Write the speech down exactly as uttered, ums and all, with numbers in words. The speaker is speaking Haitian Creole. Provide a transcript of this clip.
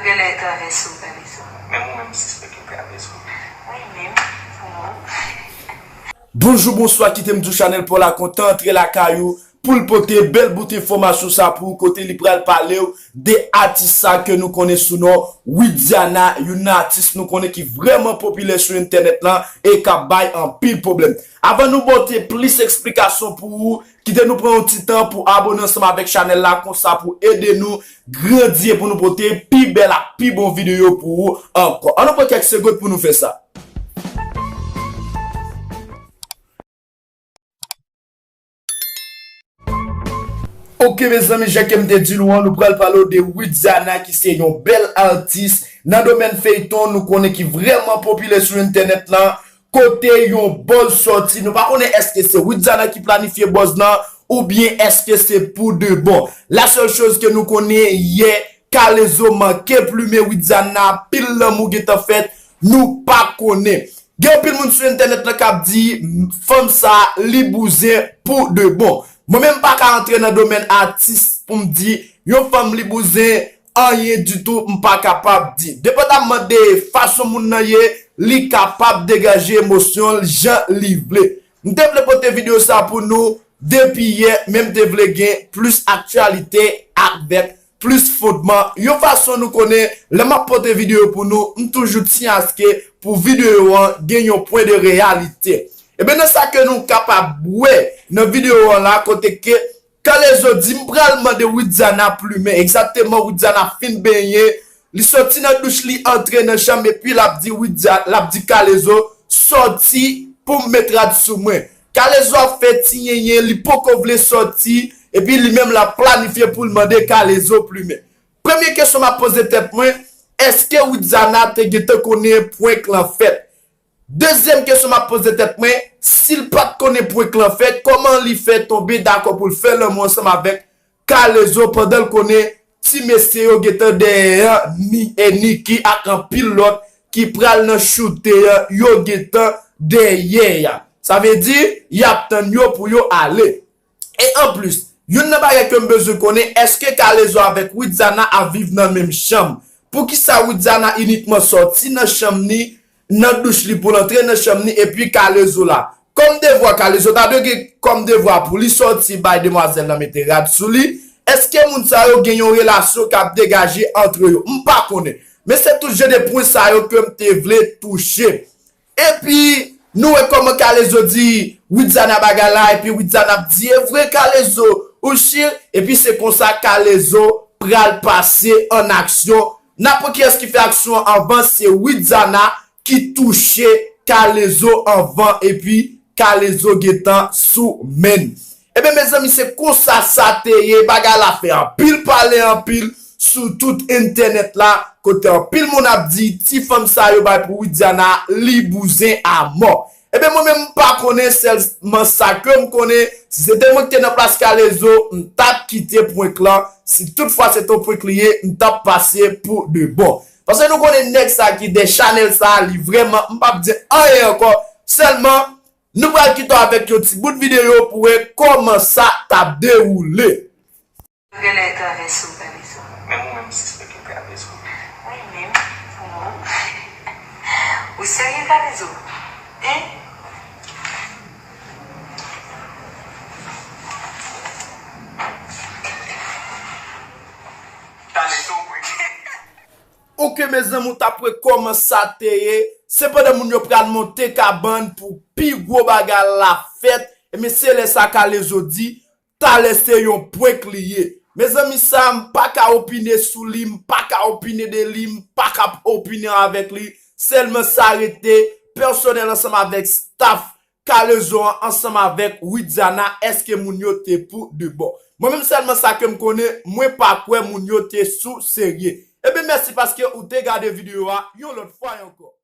Genlè travèse ou, Kalezo. Menm ou menm, m sispèk yo travèse w. Wi, menm. Bonjou, bonswa, kite m di w Chanèl pa w la kontan antre lakay ou pou l pote bèl bout enfòmasyon sa pou ou, kote li pral pale w de atis sa ke nou konnen sou non Widiana, youn nan atis nou konnen ki vrèman popilè sou entènèt lan e k ap bay anpil pwoblèm. Avan nou pote plis eksplikasyon pou ou, kite nou pran yon ti tan pou abone ansanm avèk chanèl la, konsa pou ede nou grandi e pou nou pote pi bèl ak pi bon videyo pou ou ankò. Ann nou pran kèk segond pou nou fè sa. Ok, mezanmi, jan ke m te di nou an, nou pral pale w de Widiana, ki se yon bèl atis nan domèn feyton, nou konnen ki vrèman popilè sou entènèt lan, kote yon buzz sòti. Nou pa konnen èske se Widiana ki planifye buzz lan, oubyen èske se pou de bon. La sèl choz ke nou konnen, yè, Kalezo manke plimen Widiana, anpil lanmou gentan fèt, nou pa konnen. Gen anpil moun sou entènèt lan k ap di, fanm sa, li bouzen pou de bon. Mwen menm, m pa ka antre nan domèn atis pou m di, yon fanm li bouzen, anyen ditou, m pa kapab di. Depandaman de fason moun nan ye, li kapab degaje emosyon l jan li vle. M te vle pote videyo sa pou nou depi yè, men m te vle gen plis aktyalite avèk plis fondman. Yon fason nou konnen, lè m ap pote videyo pou nou, m toujou tyen aske pou videyo an gen yon pwen de reyalite. Ebyen, nan sa ke nou kapab wè nan videyo an la, kote ke Kalezo di, m pral mande Widiana plimen. Egzakteman, Widiana fin benyen, li sòti nan douch, li antre nan chanm, epi l ap di Widia-, l ap di Kalezo, sòti pou m met rad sou mwen. Kalezo ap fè ti yenyen, li poko vle sòti, epi li menm l ap planifye pou l mande Kalezo plimen. Premye kesyon m ap poze tèt mwen, èske Widiana te gentan konnen prank lan fèt? Dezyèm kesyon m ap poze tèt mwen, si l pa t konnen prank lan fèt, kòman li fè tonbe dakò pou l fè lanmou ansanm avèk Kalezo pandan l konnen ti mesye yo gentan dèyè an, ni, e Niki ak anpil lòt ki pral nan choute an, yo gentan dèyè a. Sa vle di, y ap tann yo pou yo ale. E anplis, youn nan bagay ke m bezwen konnen, èske Kalezo avèk Widiana ap viv nan menm chanm? Poukisa Widiana inikman sòti nan chanm ni, nan douch li pou l antre nan chanm ni, epi Kalezo la? Kòm devwa, Kalezo ta dwe gen kòm devwa pou li sòti bay demwazèl lan mete rad sou li. Èske moun sa yo gen yon relasyon k ap degaje antre yo? M pa konnen. Men se tout jan de pwen sa yo ke m te vle touche. Epi, nou wè kòman Kalezo di Widiana bagay la, epi Widiana ap di, e vre Kalezo, ou sure? Epi se konsa Kalezo pral pase an aksyon. N ap wè kiyès ki fè aksyon an anvan, se Widiana ki touche Kalezo anvan, epi Kalezo gentan sou men l. Ebyen, mezanmi, se konsa sa te ye. Bagay la fè anpil pale anpil sou tout entènèt la, kote anpil moun ap di, ti fanm sa yo bay pou Widiana, li bouzen a mò. Ebyen, mwen menm, m pa konnen, sèlman sa ke m konnen, si se te mwen ki te nan plas Kalezo, m t ap kite prank lan. Si toutfwa se te yon prank li ye, m t ap pase pou de bon. Paske nou konnen nèg sa ki dèyè chanèl sa, li vrèman, m p ap di anyen ankò. Sèlman, nou pral kite w avèk yon ti bout videyo pou wè kòman sa t ap dewoule. Genlè travèse w, Kalezo. Menm ou menm, m sispèk yo travèse w. Wi, menm. Ou serye, Kalezo? Hein? Kalezo, wi. Ok, mezanmi, w t ap wè kòman sa te ye. Se pandan moun yo pral monte kabann pou pi gwo bagay la fèt. Ebyen, se lè sa Kalezo di, talè se yon prank li ye. Mezanmi, sa, m pa ka opine sou li, m pa ka opine de li, m pa ka opine avèk li. Sèlman sa rete pèsonèl ansanm avèk staff Kalezo an ansanm avèk Widiana, èske moun yo te pou de bon? Mwen menm sèlman sa ke m konnen, mwen pa kwè moun yo te sou serye. Ebyen, mèsi paske ou te gade videyo a yon lòt fwa ankò.